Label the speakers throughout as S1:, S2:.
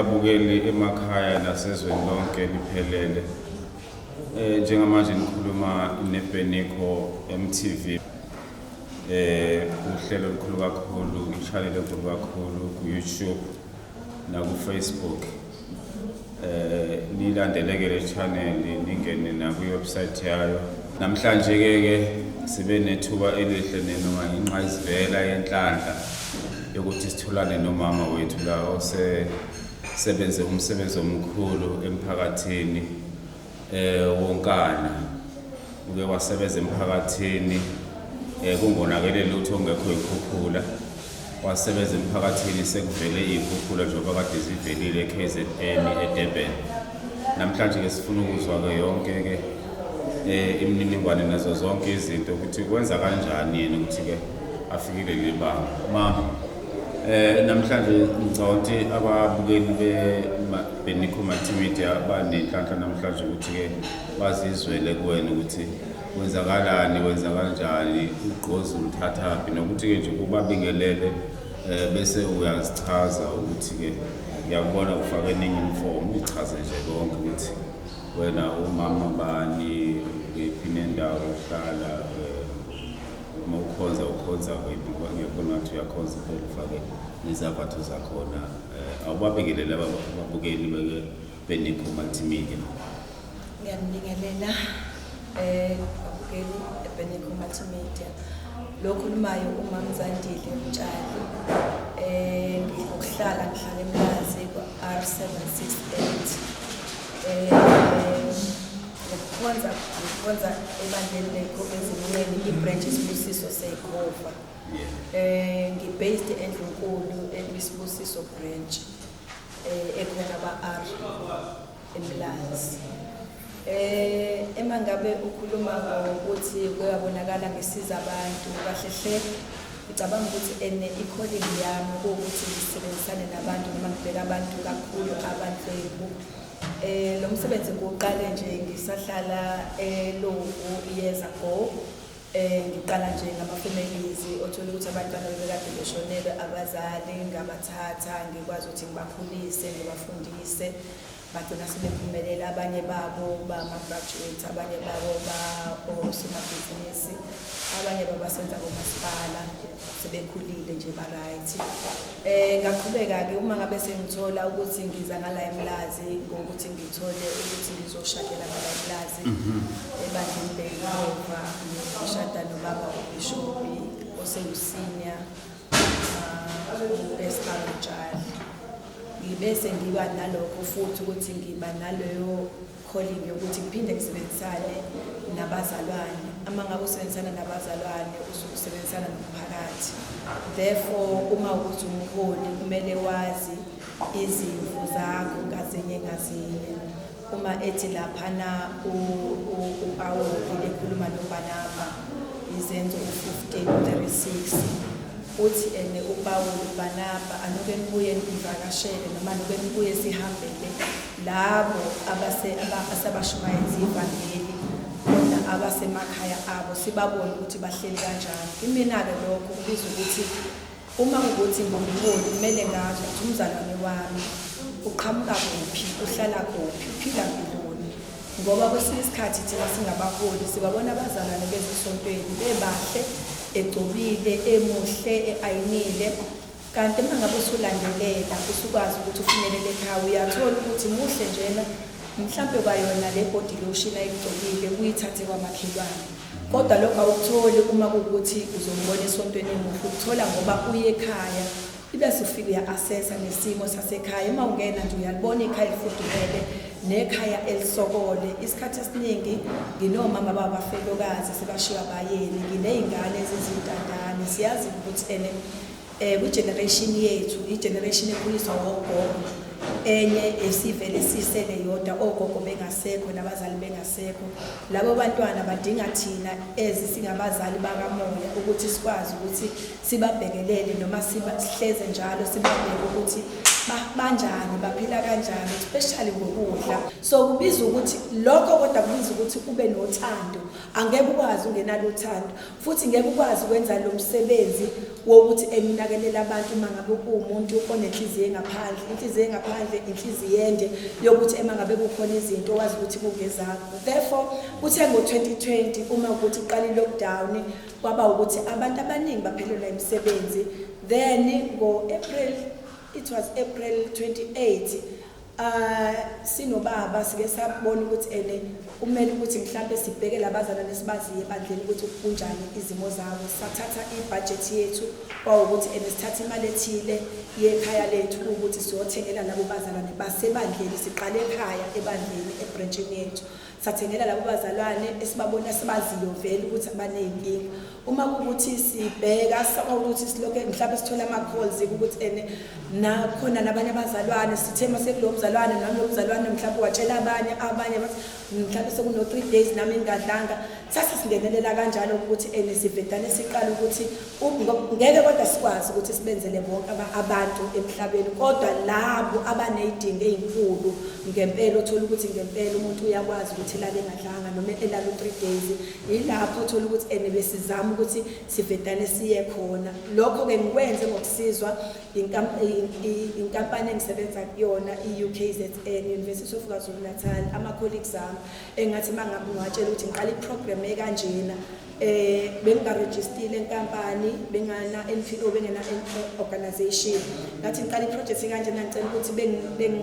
S1: Babukeli emakhaya nasezweni lonke liphelele. Njengamanje nikhuluma neBeniko MTV. Uhlelo olukhulu kakhulu, i-channel enkulu kakhulu ku YouTube na ku Facebook. Nilandeleke le channel, ningene na kwi website yayo. Namhlanje ke sibe nethuba elihle noma inqayizivela yenhlanhla yokuthi sitholane nomama wethu la ose sebenze umsebenzi omkhulu emphakathini wonkana. Uke wasebenza emphakathini kungonakele lutho, ongekho ikhukhula. Wasebenza emphakathini sekuvele iy'khukhula njengoba kade zivelile e-KZN, eDurban. Namhlanje ke sifuna ukuzwa ke yonke ke imininingwane nazo zonke izinto ukuthi kwenza kanjani yena ukuthi ke afikile leli banga. Mama, namhlanje ngicabanga ukuthi ababukeli be Benico Multimedia banenhlanhla namhlanje ukuthi ke bazizwele kuwena ukuthi kwenzakalani, wenza kanjani, ugqozi ulithathaphi, nokuthi ke nje kubabingelele bese uyazichaza ukuthi ke ngiyakubona ufake eningi uniform, uyichaze nje konke ukuthi wena umama bani, kephi nendawo ohlala, uma ukhonza ukhonza kephi, ngoba ngiyakubona ngathi uyakhonza phela ufake nezavatho zakhona. Awubabingelele ababukeli beke Benico Multimedia.
S2: Ngiyanibingelela babukeli eBenico Multimedia. Lo khulumayo uMamzandile Mtshali. Ngokuhlala ngihlala eMlazi kwa-R768. Ngokukhonza ngikhonza ebandleni leZimuneni, i-branch Isibusiso Sekhova. Ngi-based eNdlunkulu ekwisibusiso branch ekhona ba-R eMlazi. Ema ngabe ukhuluma ngokuthi kuyabonakala ngisiza abantu, kahle hle ngicabanga ukuthi ene i-calling yami kuwukuthi ngisebenzisane nabantu noma ngibheke abantu kakhulu abanhlwempu. Lo msebenzi ngiwuqale nje ngisahlala eLovu years ago. Ngiqala nje ngama-families othola ukuthi abantwana bebekade beshonelwe abazali, ngabathatha ngikwazi ukuthi ngibakhulise, ngibafundise, bagcina sebephumelela. Abanye babo bama-graduate, abanye babo ba-osomabhizinisi, abanye babasenza komasipala, sebekhulile nje, ba-right. Ngaqhubeka-ke uma ngabe sengithola ukuthi ngiza ngala eMlazi, ngokuthi ngithole ukuthi ngizoshadela ngala eMlazi ebandleni leYehova, ngishada nobaba ubhishobhi osewusenior u-SR Mtshali. Ngibese ngiba nalokho futhi ukuthi ngiba naleyo calling yokuthi ngiphinde ngisebenzisane nabazalwane. Uma ngabe usebenzisana nabazalwane usuke usebenzisana nomphakathi. Therefore uma ukuthi umholi kumele wazi izimvu zakho ngazinye ngazinye. Uma ethi laphana uPawuli ekhuluma noBarnaba, iZenzo u-15:36, uthi ene uPawulu, Barnaba, anoke nibuye nivakashele noma anoke nibuye sihambele labo asebashumayeza ivangeli khona abasemakhaya abo, sibabone ukuthi bahleli kanjani. Kimina-ke lokho kubiza ukuthi uma kuwukuthi ngumholi kumele ngazi ukuthi umzalwane wami uqhamuka kuphi, uhlala kuphi, uphila mpiloni. Ngoba kwesinye isikhathi thina singabaholi sibabona abazalwane bezisontweni bebahle, egcobile, emuhle, e-ayinile, kanti uma ngabe usulandelela usukwazi ukuthi ufinyelele ekhaya uyathola ukuthi muhle njena, mhlampe kwayona le body lotion ayigcobile uyithathe kwamakhelwane. Kodwa lokho awukutholi uma kuwukuthi uzombona esontweni emuhle, ukuthola ngoba uye ekhaya, ibese ufike uya-assessa nesimo sasekhaya. Uma ungena nje uyalibona ikhaya elifudumele nekhaya elisokole. Isikhathi esiningi nginomama ababafelokazi sebashiwa abayeni, nginey'ngane ezizintandane. Siyazi ukuthi ene kwi-generation yethu, i-generation ekhuliswa wogogo, enye esivele sisele yodwa, ogogo bengasekho nabazali bengasekho. Labo bantwana badinga thina ezisingabazali bakamoya ukuthi sikwazi ukuthi sibabhekelele noma sihleze njalo sibabheke ukuthi Banjani, baphila kanjani, especially ngokudla. So kubiza ukuthi lokho, kodwa kubiza ukuthi ube nothando. Angeke ukwazi ungenalo uthando, futhi ngeke ukwazi ukwenza lo msebenzi wokuthi eninakelela abantu uma ngabe kuwumuntu onenhliziyo engaphandle, inhliziyo engaphandle, inhliziyo ende yokuthi ema ngabe kukhona izinto wazi ukuthi kungezakho. Therefore, kuthe ngo-2020 uma ukuthi kuqala i-lockdown, kwaba ukuthi abantu abaningi baphelelwa imisebenzi. Then ngo-April, it was April 28, sinobaba sike sabona ukuthi ene kumele ukuthi mhlambe sibheke labazalwane esibaziyo ebandleni ukuthi kunjani izimo zabo. Sathatha ibudget yethu, kwawukuthi ene sithatha imali ethile yekhaya lethu ukuthi siyothengela labo bazalwane basebandleni. Siqale ekhaya, ebandleni, ebranchini yethu, sathengela labo bazalwane esibabona, sibaziyo vele ukuthi abaney'nkinga. Uma kuwukuthi sibheka ukuthi silokhe mhlawumbe sithola ama-calls ukuthi ene nakhona nabanye abazalwane, sithe mase kulowo mzalwane nalowo mzalwane mhlawumbe watshela abanye, abanye bathi mhlawumbe sekuno-3 days nami ngingadlanga. Sase singenelela kanjalo ukuthi ene sivedane siqale ukuthi ngeke kodwa sikwazi ukuthi sibenzele bonke abantu emhlabeni, kodwa labo abaney'dingo ey'nkulu ngempela, othola ukuthi ngempela umuntu uyakwazi ukuthi elale engadlanga noma elale u-3 days, yilapho othola ukuthi ene besizama ukuthi sivedane siye khona. Lokho-ke ngikwenze ngokusizwa inkampani engisebenza kuyona, i-UKZN, University of KwaZulu-Natal, ama-colleagues ami engathi uma ngabe ngiwatshela ukuthi ngiqala i-program ekanjena, bengingarejistile enkampani, bengana NPO, bengena organization, ngathi ngiqala i-project kanjena, ngicela ukuthi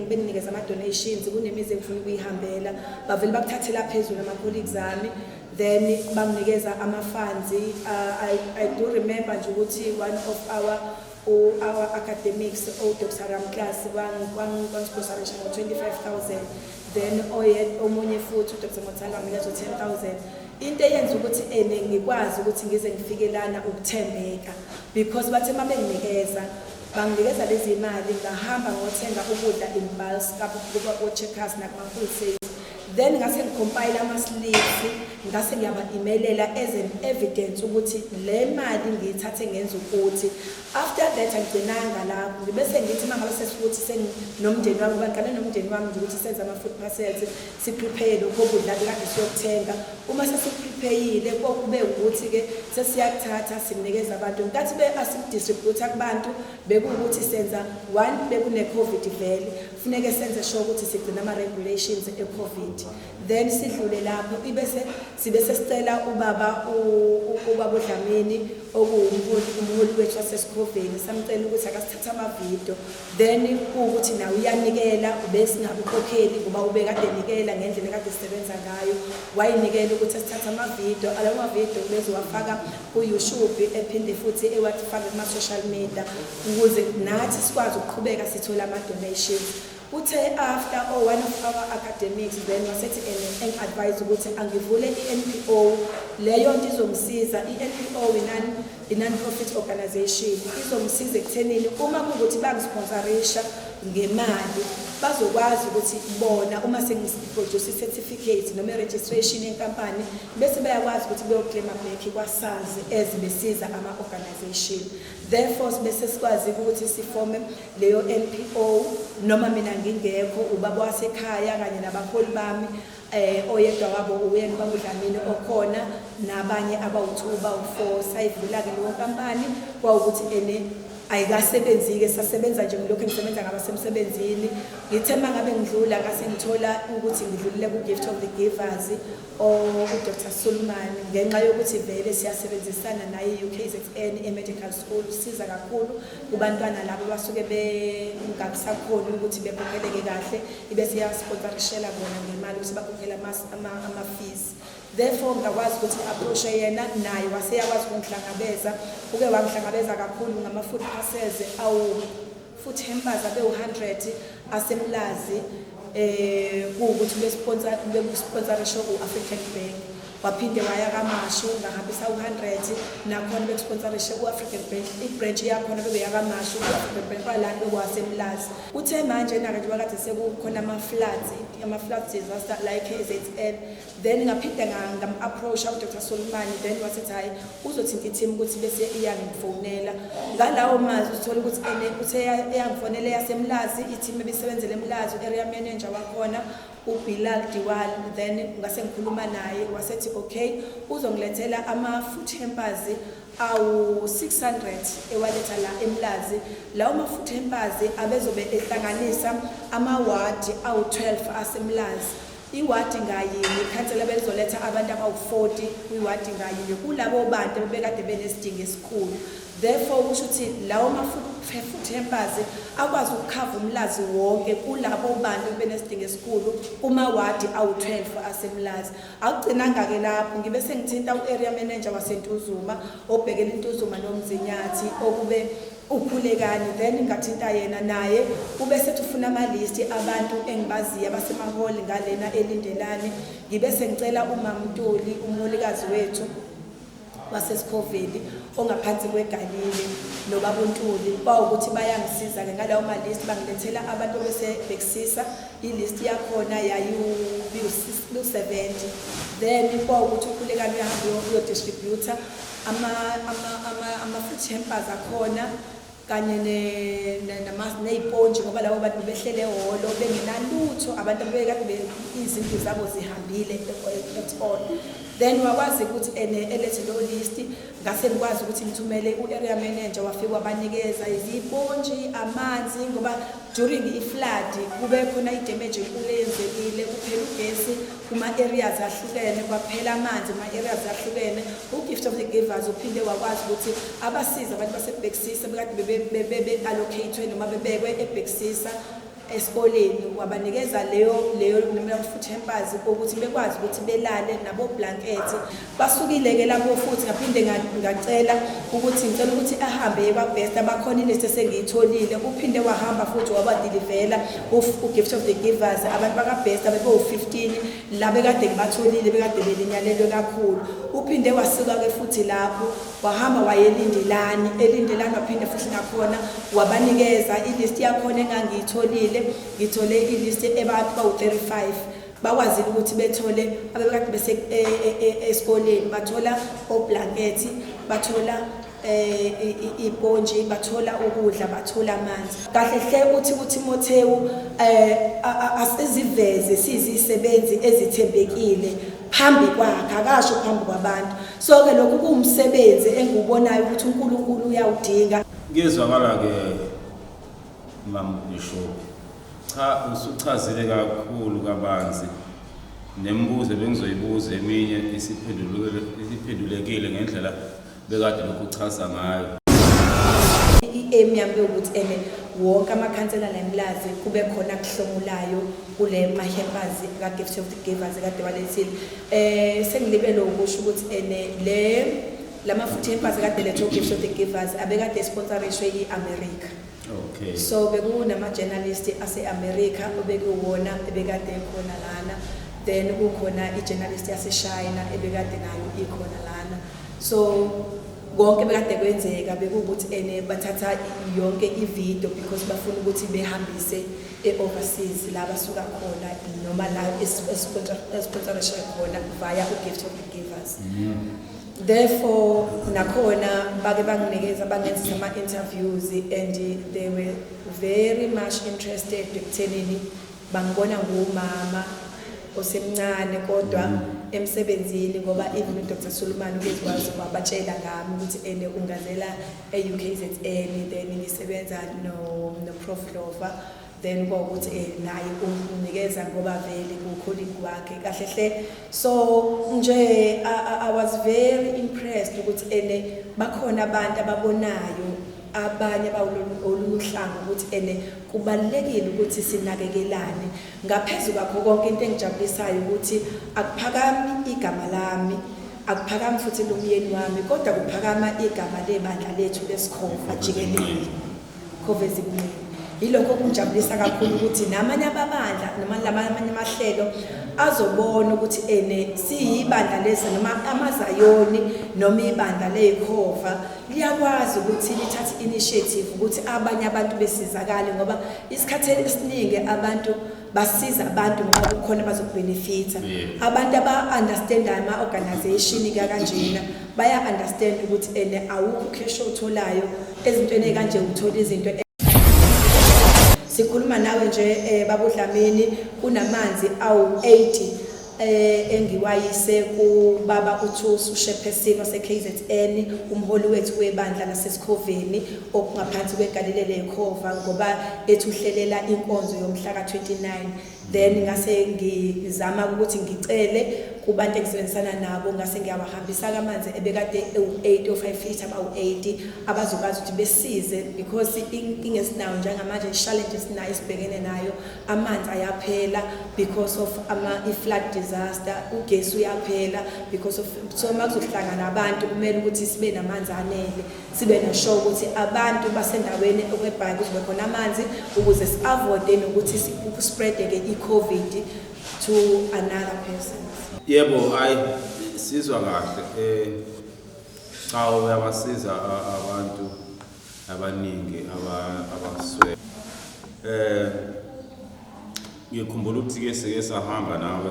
S2: benginikeze ama-donations, kunemizi engifuna ukuyihambela. Bavele bakuthathela phezulu ama-colleagues ami, then banginikeza ama-funds. I do remember nje ukuthi one of our academics, o-Dr Ramklas, wangisponsorisha ngo-25 000, then omunye futhi uDr Mothala wanginikeza u-10 000. Into eyenza ukuthi ene ngikwazi ukuthi ngize ngifike lana ukuthembeka, because bathe uma benginikeza, banginikeza lezi imali, ngahamba ngothenga ukudla in bulk ko-Checkers nakuma-wholesale, then ngase ngicompile ama-slips, ngase ngiyaba-emailela as an evidence ukuthi le mali ngiyithathe ngenza ukuthi. After that, angigcinanga lapho. Ngibese ngithi uma ngabe sesikuthi nomndeni wami, ngoba ngiqale nomndeni wami nje ukuthi senze ama-food parcels, siprepare lokho kudla kade siyokuthenga. Uma sesikuprepare-ile, kokube ukuthi-ke sesiyakuthatha sikunikeza abantu. Ngenkathi asidistribute kubantu, bekuwukuthi senza one, bekune-COVID vele, funeke senze sure ukuthi sigcina ama-regulations e-COVID. Then sidlule lapho, ibese sibe sesicela ubaba uDlamini, okuwumholi, umholi wethu wasesikhoveni, samcela ukuthi akasithathe amavidiyo, then kuwukuthi nawe uyanikela, ubesingabukhokheli ngoba ubekade enikela ngendlela ekade sisebenza ngayo. Wayinikela ukuthi asithathe amavidiyo, alawo mavidiyo bezowafaka ku-YouTube, ephinde futhi ewafake kuma-social media ukuze nathi sikwazi ukuqhubeka sithole ama-donations. Uthe after, oh, one of our academics then wasethi engi-advise ukuthi angivule i-NPO. Leyo nto izongisiza. I-NPO i-non-profit organization, izongisiza ekuthenini uma kuwukuthi bangisponsorisha ngemali, bazokwazi ukuthi bona uma sengiproduce i-certificate noma i-registration yenkampani, bese bayakwazi ukuthi beyoclaima back kwa-SARS as besiza ama-organization. Therefore, bese sikwazi ukuthi sifome leyo NPO noma mina ngingekho, ubaba wasekhaya kanye nabaholi bami, oyedwa wabo uyena ubaba uDlamini okhona, nabanye abawu-2, bawu-4. Sayivula-ke leyo nkampani. Kwawukuthi ene ayikasebenzi-ke, sasebenza nje ngilokhu engisebenza ngabasemsebenzini. Ngithe uma ngabe ngidlula, ngase ngithola ukuthi ngidlulile ku-Gift of the Givers, uDr Sulman, ngenxa yokuthi vele siyasebenzisana naye i-UKZN e-medical school, siza kakhulu kubantwana labo basuke bengakusakhoni ukuthi bekhokheleke kahle, ibese iyasponsorishela bona ngemali ukuthi bakhokhele ama-fees. Therefore, ngakwazi ukuthi ngi-approach yena, naye waseyakwazi ukungihlangabeza. Uke wangihlangabeza kakhulu ngama-food parcels awu food hampers abe-100 aseMlazi, kuwukuthi besponsorishe u-African Bank. Waphinde waya KaMashu, ngahambisa u-100 nakhona bekusponsorishe u-African Bank, i-branch yakhona bebeyakaMashu, u-African Bank walana bekwaseMlazi. Uthe manje nake njengoba kade sekukhona ama-floods, ama-floods disaster la e-KZN, then ngaphinde ngam-approach-a uDr Solomani, then wasethi hhayi, uzothinta i-team ukuthi bese iyangifonela. Ngalawo mazwi uthole ukuthi ene uthe eyangifonela eyaseMlazi, i-team ebisebenzela eMlazi, u-area manager wakhona uBilal Diwal, then ngase ngikhuluma naye wasethi okay, uzongilethela ama-food hampers awu-600 ewaletha la eMlazi. Lawo ma-food hampers abezobe ehlanganisa amawadi awu-12 aseMlazi. Iwadi ngayinye ikhansela belizoletha abantu abawu-40 kwiwadi ngayinye kulabo bantu ebekade benesidingo esikhulu. Therefore kusho ukuthi lawo ma-food hampers akwazi ukukhava uMlazi wonke kulabo bantu benesidingo esikhulu kumawadi awu-12 aseMlazi. Akugcinanga-ke lapho, ngibe sengithinta u-area manager waseNtuzuma obhekela iNtuzuma noMzinyathi okube uKhulekani, then ngathinta yena, naye ube sethi ufuna amalisti abantu engibaziyo abasemaholi ngalena eLindelani. Ngibe sengicela uMamntuli, umholikazi wethu waseSikhoveli ongaphansi kweGalile, noBabuntuli, kwawukuthi bayangisiza-ke ngalawo malist, bangilethela abantu bese bekusisa i-list yakhona yayiwu-70. Then kwawukuthi uKhulekani uyahamba uyodistributha ama-food hampers akhona kanye ney'pontshi, ngoba labo bantu behlele ehholo bengenalutho, abantu abebekade izindlu zabo zihambile at all. Then wakwazi ukuthi ene elethe leyo list, ngase ngikwazi ukuthi ngithumele u-area manager, wafike wabanikeza izipontshi, amanzi, ngoba during i-flood kube khona i-damage enkulu eyenzekile, kuphela ugesi kuma-areas ahlukene, kwaphela amanzi kuma-areas ahlukene. U-Gift of the Givers uphinde wakwazi ukuthi abasize abantu baseBhekisisa bekade be-allocate noma bebekwe eBhekisisa esikoleni, wabanikeza leyo food hampers ukuthi bekwazi ukuthi belale nabo blanket. Basukile-ke lapho futhi ngaphinde ngacela ukuthi ngicela ukuthi ahambe ye kwaBester, bakhona ilist esengiyitholile. Uphinde wahamba futhi wabadilivela u-Gift of the Givers abantu bakaBester bebewu-15 la bekade ngibatholile bekade belinyalelwe kakhulu. Uphinde wasuka-ke futhi lapho wahamba wayeLindelani, eLindelani waphinde futhi nakhona wabanikeza ilist yakhona engangiyitholile. Ngithole ilist ebantu bawu-35, bakwazile ukuthi bethole abebekade bese esikoleni, bathola oblankethi, bathola ipontshi, bathola ukudla, bathola amanzi. Kahle hle uthi kuTimotheu asiziveze siyizisebenzi ezithembekile phambi kwakhe, akasho phambi kwabantu. So ke lokhu kuwumsebenzi engiwubonayo ukuthi uNkulunkulu uyawudinga.
S1: Kuyezwakala-ke, Mam Bishop, cha, usuchazile kakhulu kabanzi, nemibuzo bengizoyibuza eminye isiphendulekile ngendlela bekade lokhu uchaza ngayo.
S2: I-aim yami yokuthi ene wonke amakhansela la eMlazi kube khona kuhlomulayo kule ma-hampers ka-Gift of the Givers kade walethile. Sengilibele ukusho ukuthi ene le lama food hampers kade lethwe Gift of the Givers abekade sponsorishwe i-America. So bekunama-journalist ase-America obekuwona ebekade ekhona lana, then kukhona i-journalist yase-China ebekade nayo ikhona lana. So konke bekade kwenzeka bekuwukuthi ene bathatha yonke i-video because bafuna ukuthi behambise e-overseas la basuka khona noma la esponsorishe khona via u-Gift of the Givers. Therefore nakhona bake banginikeza, bangenzisa ama-interviews and they were very much interested ekuthenini bangibona ngumama osemncane kodwa emsebenzini, ngoba even uDr Sulumani ubekwazi wabatshela ngami ukuthi ene ungazela e-UKZN, then ngisebenza no Prof Dlova, then kwawukuthi naye unginikeza ngoba vele kucolleague wakhe kahle hle. So nje I was very impressed ukuthi ene bakhona abantu ababonayo abanye abawolunye uhlanga ukuthi ene kubalulekile ukuthi sinakekelane. Ngaphezu kwakho konke, into engijabulisayo ukuthi akuphakami igama lami, akuphakami futhi lomyeni wami, kodwa kuphakama igama lebandla lethu lesikhova jikelele, Khova Ezikunqini. Yilokho okungijabulisa kakhulu ukuthi namanye amabandla noma lamanye amahlelo azobona ukuthi ene siyibandla lesi noma amaZayoni noma ibandla leyikhova liyakwazi ukuthi lithathe initiative ukuthi abanye abantu besizakale, ngoba isikhathi esiningi abantu basiza abantu ngoba kukhona abazokubhenefitha. Abantu aba-understandayo ama-organization kanjena baya-understand ukuthi ene awukho u-cash owutholayo ezintweni ey'kanje, uthola izinto. Sikhuluma nawe nje, baba uDlamini, kunamanzi awu-80 engiwayise kubaba uThusi uShephesini wase-KZN, umholi wethu webandla laseSikhoveni okungaphansi kweGalilele ekhova, ngoba ethi uhlelela inkonzo yomhla ka-29. Then ngase ngizama ukuthi ngicele kubantu engisebenzisana nabo, ngase ngiyawahambisa amanzi ebekade ewu-8, o-5 litre abawu-80 abazokwazi ukuthi besize, because inkinga esinayo njengamanje, i-challenge esinayo esibhekene nayo, amanzi ayaphela because of i-flood disaster, ugesi uyaphela because of, so uma kuzohlangana abantu kumele ukuthi sibe namanzi anele, sibe nosho ukuthi abantu basendaweni okwebhayi kuzobe khona amanzi ukuze si-avoide nokuthi ku-spread-eke i-COVID to another person.
S1: Yebo, hayi, sizwa kahle. Cha, uyabasiza abantu abaningi abaswele. Ngikhumbula ukuthi ke sike sahamba nawe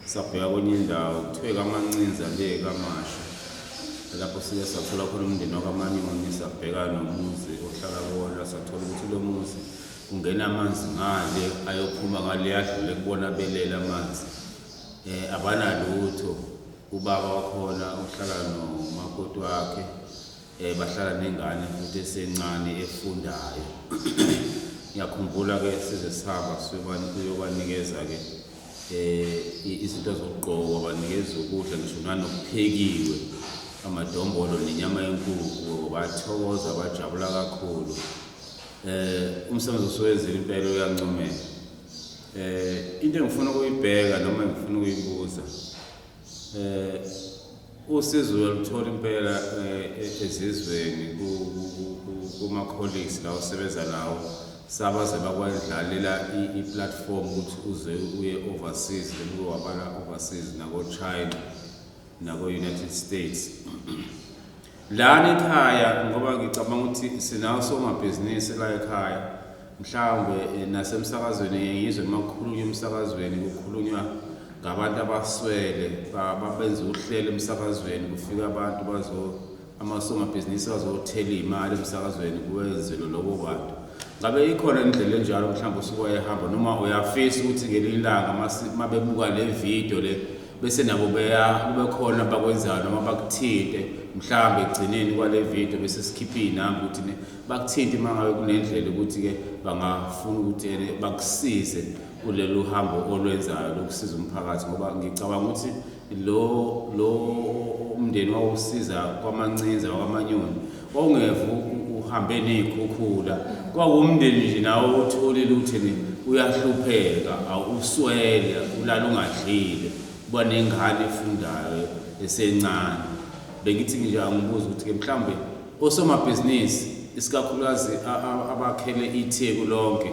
S1: sabheka kwenye indawo kuthiwe kaMancinza le kaMashu, lapho sike sathola khona umndeni wakaManyoni, sabheka nomuzi ohlala kuwona, sathola ukuthi lo muzi kungena amanzi ngale ayophuma ngale adlule kubona belele amanzi. Abanalutho, ubaba wakhona uhlala nomakoti wakhe, bahlala nengane futhi esencane efundayo. Ngiyakhumbula ke size sihamba siyobanikeza ke izinto zokugqoka, banikeza ukudla ngisho nanokuphekiwe, amadombolo nenyama yenkukhu, bathokoza bajabula kakhulu. Umsebenzi osuwenzile impela uyancomeka. Into engifuna ukuyibheka noma engifuna ukuyibuza, usizo uyaluthola impela ezizweni kuma colleagues la osebenza nawo, sabaze bakwendlalela i-platform ukuthi uze uye overseas, uke wabala overseas nako China nako United States. Lana ekhaya, ngoba ngicabanga ukuthi sinawo somabhizinisi la ekhaya, mhlawumbe nasemsakazweni ngizwe uma kukhulunywa emsakazweni kukhulunywa ngabantu abaswele, benza uhlelo emsakazweni, kufika abantu bazo amasomabhizinisi bazothela iy'mali emsakazweni kwenzelwe lobo bantu. Ngabe ikhona indlela enjalo mhlawumbe usuke wayehamba noma uyafisa ukuthi ngelinye ilanga uma bebuka le video le bese nabo beya kube khona abakwenzayo noma bakuthinte mhlawumbe ekugcineni kwale video bese sikhiphe iy'namba ukuthi bakuthinte uma ngabe kunendlela ukuthi-ke bangafuna ukuthi bakusize kulolu hambo olwenzayo lokusiza umphakathi, ngoba ngicabanga ukuthi lo umndeni wawusiza kwaMancinza wakwaManyoni wawungeve uhambe ney'khukhula, kwawumndeni nje nawo otholile ukuthi uyahlupheka, awuswele, ulala ungadlile, kuba nengane efundayo esencane. Bengithi nje angibuze ukuthi-ke mhlawumbe osomabhizinisi isikakhulukazi abakhele iTheku lonke,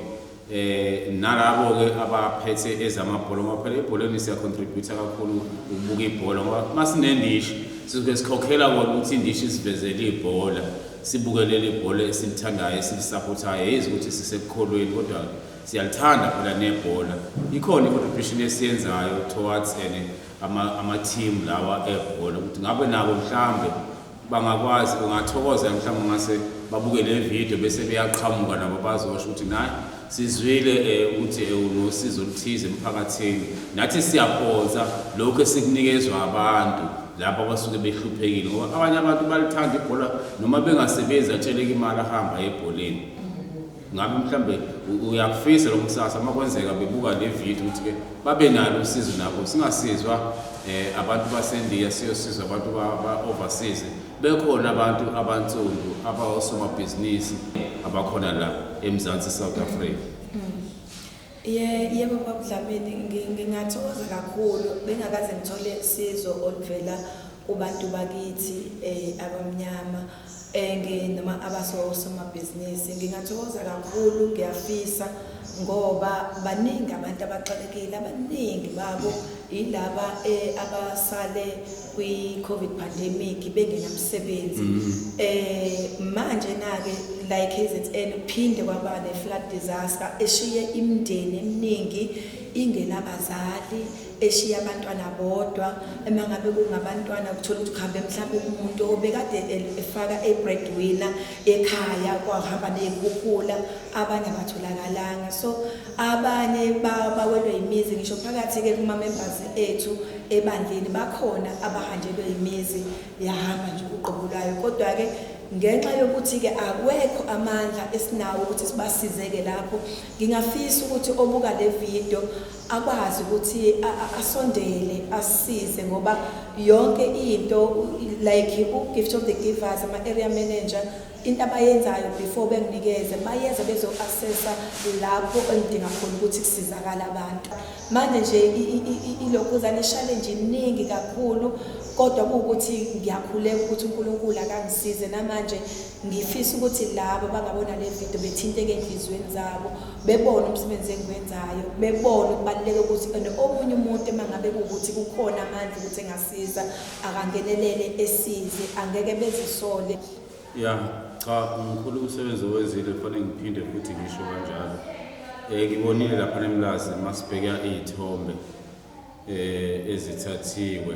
S1: nalabo ke abaphethe ezamabhola, ngoba phela ebholeni siya-contribute kakhulu ukubuka ibhola, ngoba masinendishi sisuke sikhokhela kona ukuthi indishi isivezele ibhola, sibukelele ibhola esilithandayo esilisupportayo, yize ukuthi sisekukholweni kodwa siyalithanda phela nebhola. Ikhona i-contribution esiyenzayo towards ene ama-team lawa ebhola, ukuthi ngabe nabo mhlambe bangakwazi, ungathokoza mhlawumbe ungase babuke le video bese beyaqhamuka nabo bazosho ukuthi nayi sizwile ukuthi unosizo oluthize emphakathini, nathi siyaphonsa lokhu esikunikezwa abantu lapho abasuke behluphekile, ngoba abanye abantu balithanda ibhola noma bengasebenzi atsheleke imali ahamba ebholeni. Ngabe mhlambe uyakufisa lo kusasa uma kwenzeka bebuka le video ukuthi-ke babe nalo usizo nabo, singasizwa abantu baseNdiya, siyosizwa abantu ba-overseas, bekhona abantu abansundu abawosomabhizinisi abakhona la eMzansi South Africa?
S2: Yebo baba Dlamini, ngingathokoza kakhulu bengakaze ngithole sizo oluvela kubantu bakithi abamnyama. Noma abasosomabhizinisi, ngingathokoza kakhulu, ngiyafisa ngoba baningi abantu abaxakekile, abaningi babo yilaba abasale kwi-COVID pandemic bengenamsebenzi. Manje na-ke la e-KZN kuphinde kwaba ne-flood disaster eshiye imindeni eminingi ingenabazali, eshiya abantwana bodwa. Uma ngabe kungabantwana, kuthola ukuthi kuhambe mhlawumbe umuntu obekade efaka e-breadwinner ekhaya, kwahamba ney'khukhula, abanye abatholakalanga. So abanye bawelwe imizi, ngisho phakathi-ke kuma-members ethu ebandleni bakhona abahanjelwe imizi, yahamba nje uqobo lwayo. Kodwa-ke ngenxa yokuthi-ke akwekho amandla esinawo ukuthi sibasizeke lapho, ngingafisa ukuthi obuka le video akwazi ukuthi asondele asisize, ngoba yonke into like u-Gift of the Givers, ama-area manager, into abayenzayo before benginikeze, bayeza bezo-assessa lapho engidinga khona ukuthi kusizakale abantu. Manje nje ilokhuzana i-challenge iningi kakhulu, kodwa kuwukuthi ngiyakhuleka ukuthi uNkulunkulu akangisize. Namanje ngifisa ukuthi labo bangabona le video bethinteke enhliziyweni zabo, bebone umsebenzi engiwenzayo, bebone ukubaluleka ukuthi and omunye umuntu uma ngabe kuwukuthi kukhona amandla ukuthi engasiza, akangenelele esize, angeke bezisole.
S1: Ya, cha, mkhulu umsebenzi owenzile, kufanele ngiphinde futhi ngisho kanjalo. Ngibonile lapha eMlazi masibheka iy'thombe ezithathiwe.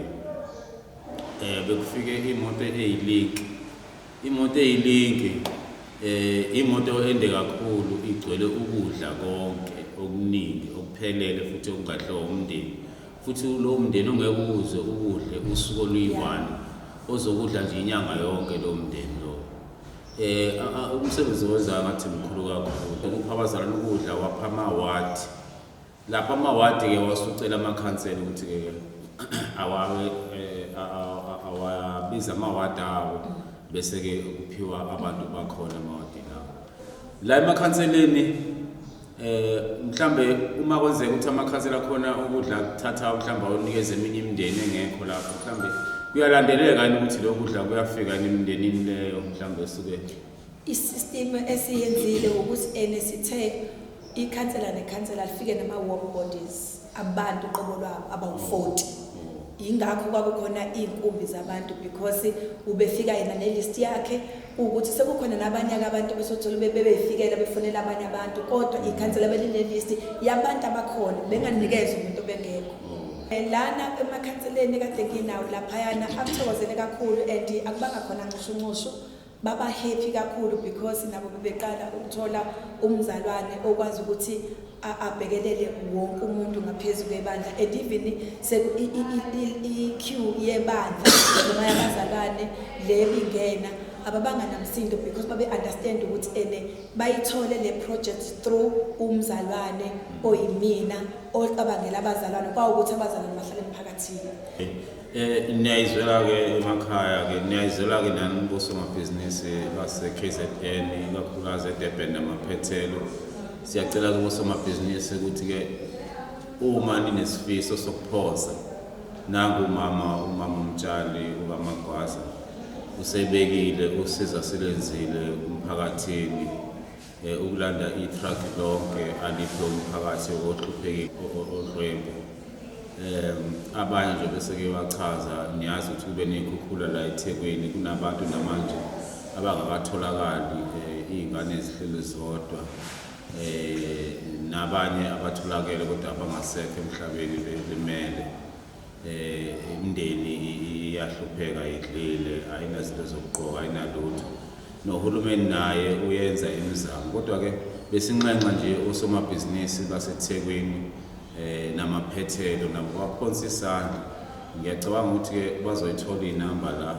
S1: Bekufike imoto eyiLink. Imoto eyiLink imoto ende kakhulu, igcwele ukudla konke okuningi okuphelele futhi okungadliwa umndeni. Futhi lowo mndeni ongeke uze ukudle usuku oluyi-1, ozokudla nje inyanga yonke lowo mndeni lowo. Umsebenzi owenzayo ngathi mkhulu kakhulu. Ukupha abazalwane ukudla, wapha amawadi. Lapha amawadi-ke wasucela amakhansela ukuthi-ke awawe awabiza amawadi awo, bese-ke kuphiwa abantu bakhona amawadini awo. La emakhanseleni mhlambe uma kwenzeka ukuthi amakhansela khona ukudla kuthatha mhlambe awunikeze eminye imindeni engekho lapho, mhlambe kuyalandeleka yini ukuthi lokhu kudla kuyafika yini emindenini leyo mhlambe esuke?
S2: I-system esiyenzile ukuthi ene sithe ikhansela nekhansela lifike nama-warm bodies, abantu uqobo lwabo abawu-40. Yingakho kwakukhona iy'nkumbi zabantu, because ubefika yena ne-list yakhe, ukuthi sekukhona nabanye-ke abantu besothola bebefikela befonela abanye abantu, kodwa ikhansela beline-list yabantu abakhona, benganikezwa umuntu obengekho. Lana emakhanseleni kade nginawo laphayana akuthokozele kakhulu and akubanga khona nxushunxushu, baba happy kakhulu because nabo bebeqala ukuthola umzalwane okwazi ukuthi abhekelele wonke umuntu ngaphezu kwebandla. And even i-queue yebandla noma yabazalwane le bingena, ababanga namsindo because babe understand ukuthi ene bayithole le project through umzalwane oyimina ocabangela abazalwane, kwawukuthi abazalwane bahlale emphakathini.
S1: Niyayizwela ke emakhaya ke, niyayizwela ke nani bosomabhizinisi base KZN, ikakhulukazi eDurban namaphethelo. Siyacela ke bosomabhizinisi ukuthi ke uma ninesifiso sokuphosa, nangu umama uMtshali ukaMagwaza usebekile usiza silenzile umphakathini, ukulanda i-truck lonke aliphe umphakathi ohluphekile odlwembu. Abanye nje bese ke bachaza, niyazi ukuthi kube ney'khukhula la eThekwini, kunabantu namanje abangakatholakali, iy'ngane ezihleli zodwa, nabanye abatholakele kodwa abangasekho emhlabeni belimele. Imindeni iyahlupheka, idlile, ayinazinto zokugqoka, ayinalutho. Nohulumeni naye uyenza imizamo, kodwa-ke besinxenxa nje osomabhizinisi baseThekwini namaphethelo nabo baphonse isandla. Ngiyacabanga ukuthi-ke bazoyithola iy'namba la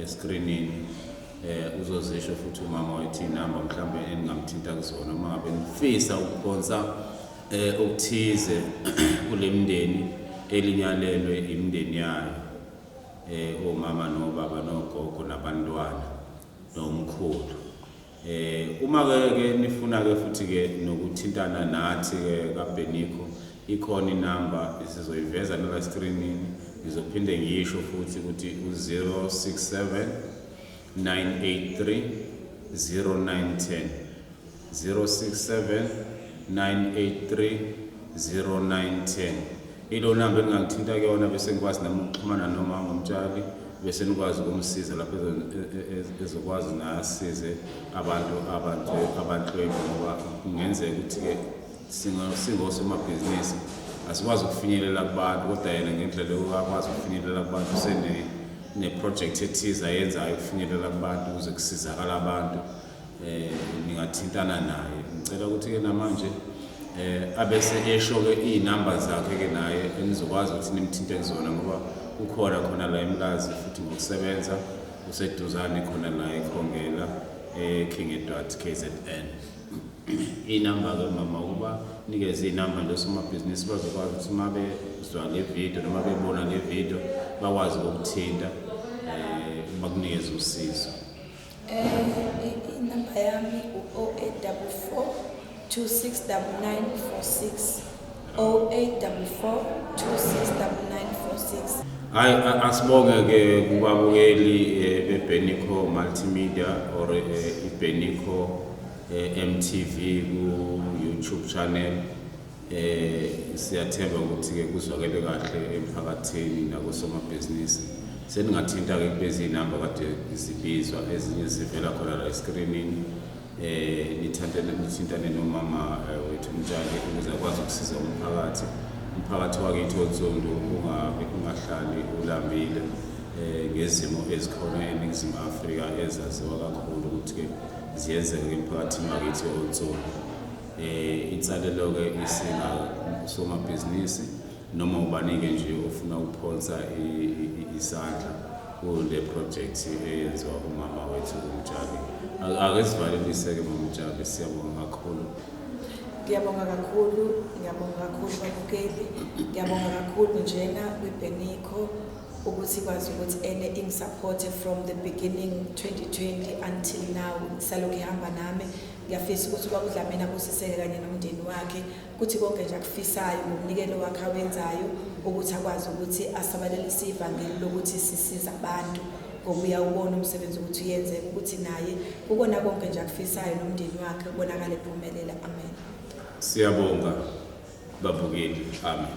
S1: eskrinini, uzozisho futhi umama wethi iy'namba mhlawumbe eningamthinta kuzona uma ngabe nifisa ukuphonsa okuthize kule mndeni elinyalelwe imindeni yayo, omama nobaba nogogo nabantwana nomkhulu. Uma ke nifuna ke futhi ke nokuthintana nathi ke kaBenikho, ikhona inamba esizoyiveza nala screenini, ngizophinde ngisho futhi ukuthi u-067 983 0910, 067 983 0910. Ilo namba eningangithinta kuyona bese ngikwazi nami ukuxhumana nomama uMtshali, bese nikwazi ukumsiza lapho ezokwazi naye asize abantu abanhlwempu, ngoba kungenzeka ukuthi-ke singosomabhizinisi asikwazi ukufinyelela kubantu, kodwa yena ngendlela akwazi ukufinyelela kubantu sene-project ethize ayenzayo ukufinyelela kubantu ukuze kusizakala abantu. Ningathintana naye. Ngicela ukuthi-ke namanje abese esho-ke iy'namba zakhe-ke naye enizokwazi ukuthi nimthinte kuzona, ngoba ukhona khona la eMlazi futhi ngokusebenza useduzane khona la eKhongela e-King Edward KZN. Iy'namba-ke mama, ukuba nikeze iy'namba nje osomabhizinisi bazokwazi ukuthi uma bezwa le video noma bebona le video bakwazi ukukuthinta, bakunikeze usizo.
S2: Inamba yami u-0844 269946, 0844 269946.
S1: Hayi, asibonge-ke kubabukeli beBenico Multimedia or iBenico MTV ku-YouTube channel. Siyathemba ukuthi-ke kuzwakele kahle emphakathini nakosomabhizinisi. Seningathinta-ke kulezi iy'namba kade zibizwa, ezinye zivela khona la eskrinini. Nithintane nomama wethu uMtshali ukuze akwazi ukusiza umphakathi, umphakathi wakithi onsundu ungabe ungahlali ulambile ngezimo ezikhona eNingizimu Afrika ezaziwa kakhulu ukuthi-ke ziyenzeka emphakathini wakithi onsundu. Insalelo-ke isinga somabhizinisi noma ubani-ke nje ofuna ukuphonsa isandla kule project eyenziwa umama wethu uMtshali. Ake sivalelise-ke mama uMtshali, siyabonga kakhulu.
S2: Ngiyabonga kakhulu, ngiyabonga kakhulu babukeli, ngiyabonga kakhulu njena kwiBenico ukuthi ikwazi ukuthi ene ingi-support from the beginning 2020 until now, salokhu ihamba nami. Ngiyafisa ukuthi ubaba uDlamini abusiseke kanye nomndeni wakhe, kuthi konke nje akufisayo ngomnikelo wakhe awenzayo ukuthi akwazi ukuthi asabalalise ivangeli lokuthi sisiza abantu, ngoba uyawubona umsebenzi ukuthi uyenzeka, ukuthi naye kukona konke nje akufisayo nomndeni wakhe kubonakala ephumelela. Amen.
S1: Siyabonga babukeli. Amen.